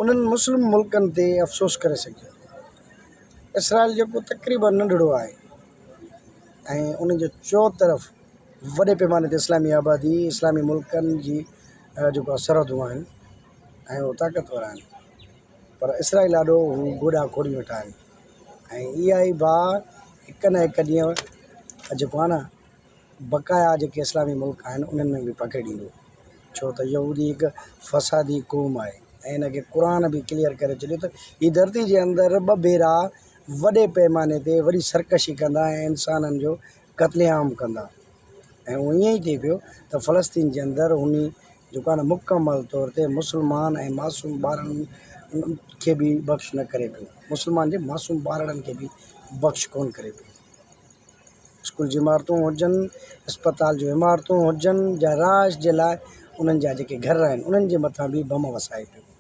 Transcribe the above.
انهن مسلم ملڪن تي افسوس ڪري سگهجي ٿو. اسرائيل جيڪو تقريبن ننڍڙو آهي ۽ ان جي چوطرف وڏي پيماني تي اسلامي آبادي اسلامي ملڪن جي جيڪو آهي سرحدون آهن ۽ اهي طاقتور آهن پر اسرائيل آڏو هو گوڏا کوڙي ويٺا آهن ۽ اها ئي باهه هڪ نه هڪ ڏينهن جيڪو آهي نه بقايا جيڪي اسلامي ملڪ آهن انهن ۾ به پکيڙيندو ڇو ته يهودي هڪ فسادي قوم آهي ۽ ان کي قرآن به ڪليئر ڪري ڇڏيو ته هي ڌرتي جي اندر ٻه ڀيرا وڏي پيماني تي وڏي سرڪشي ڪندا ۽ انسانن جو قتل عام ڪندا ۽ اهو ائين ئي ٿئي پيو ته فلسطين جي اندر هن جيڪو آهي نه مڪمل طور تي مسلمان ۽ معصوم ٻارن کي به بخش نه ڪري پيو مسلمان جي معصوم ٻارڙن کي به بخش ڪونه ڪري پيو. اسڪول جون عمارتون هجن، اسپتال جون عمارتون هجن يا رهائش جي لاء انهن جا جيڪي گهر آهن انهن جي مٿان به بم وسائي پيو.